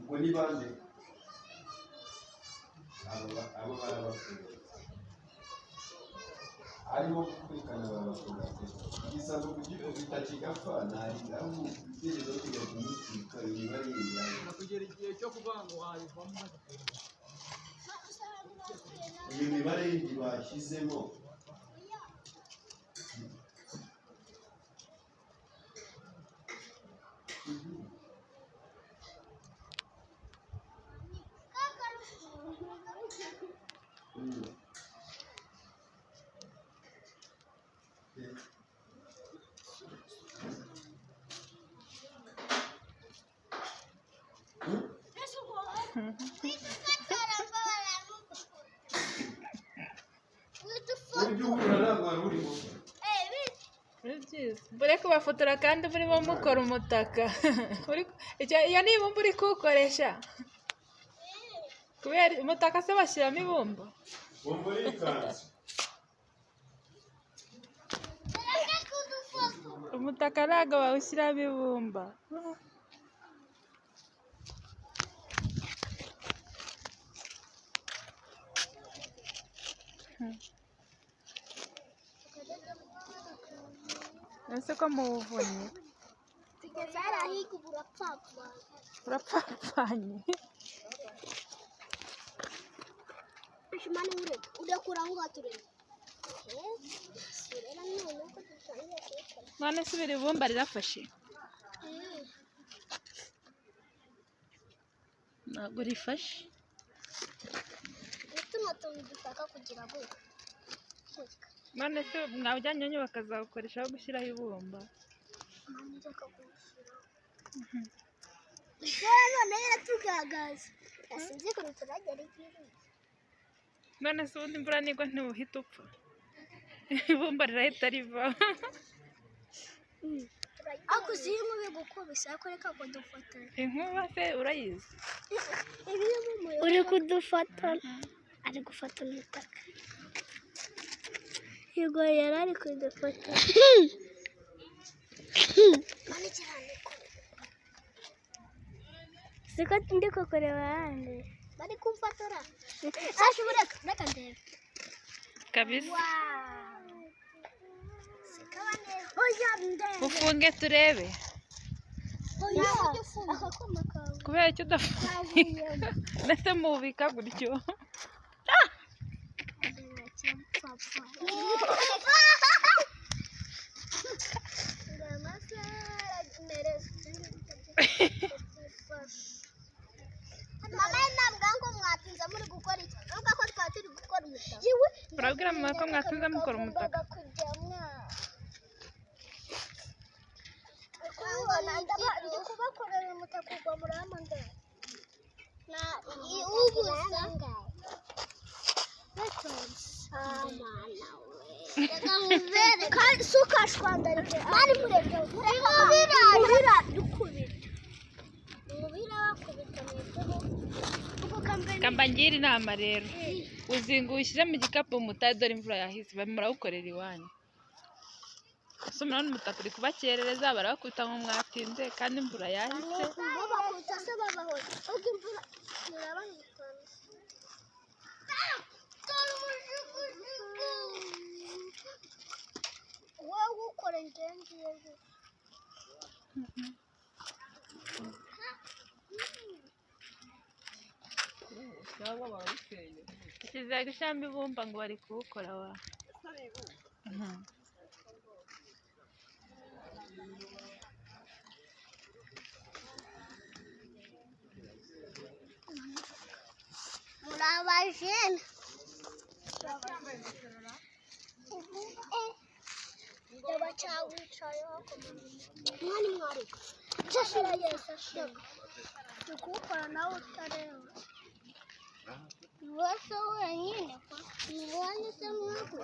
Ubwo ni bande? Abo barabafunga, arimo gukurikirana, barabafunga pe. Igisambo kugikubita kigapfa, ntari aho ibyemezo byo kujya kumutwika imibare yindi. Kugera igihe cyo kuvuga ngo wayivamo. Iyo mibare yindi bashyizemo. Ujya uhura ntabwo wari urimo. Ni byiza mbure kubafotora kandi murimo mukora umutaka. Iyo ni ibumba uri kuwukoresha, kubera umutaka se bashyiramo ibumba? Wumva urikanze. Umutaka ntabwo bawushyiramo ibumba. Ese ko muwuvunye? Tugeze hariya hirya ubu urapfapfa. Urapfapfanye. Shimani ureka urekura aho ngaho, tureba none ko dutangiye kubikora. None se ibiri ibumba rirafashe? Ntabwo rifashe. Ni tuno tuntu dushaka kugira gutya. None se mwawujyanye bakazawukoresha aho gushyiraho ibumba? Mama, reka kuwushyiraho. Yewe, none yaratugaragaza, sinzi ukuntu turagera igihe. None se ubundi imvura nigwa ntiwuhita upfa? Ibumba rirahita riva. Ariko uzi iyo inkuba igukubise, ariko reka kudufotora. Inkuba se urayizi? Uri kudufotora, ari gufata umutaka. Yego, yari ari kudufotora. Siko ndi kukureba ahandi bari kumfotora. Sasha, reka reka ndebe. Kabisa. Oya, ndebe. Ufunge turebe. Oya, aka kuma kawe. Kubera icyo udafunga ndetse mubika gutyo. Mama, ntabwo ngo mwatinze muri gukora iki, nubwo ko twaba turi gukora umutaka. Urabwira mama ko mwatinze mukora umutaka? Ndi kubakorera umutaka ugwa muramandara ubusa. Suka shwandarike mani, mureke mubira dukubita umubira bakubita mwebweho ubwo kambere. Kambangira inama rero, uzinga uwushyire mu gikapu mutahe, dore imvura yahise, murawukorera iwanyu. Ese murabona umutaka uri kubakerereza, barabakubita ngo mwatinze kandi imvura yahise. Babakubita se babahora ubwo imvura irabahitana. Wowe ukora ngenzi. Cyangwa barabiteye. Kizira gushyiramo ibumba ngo bari kuwukora wa. Muri abajene yabacawicayeho mwani mwareka ndi kuwukora nawe utareba. Ni wowe se wenyine, ni wowe se mwakwe.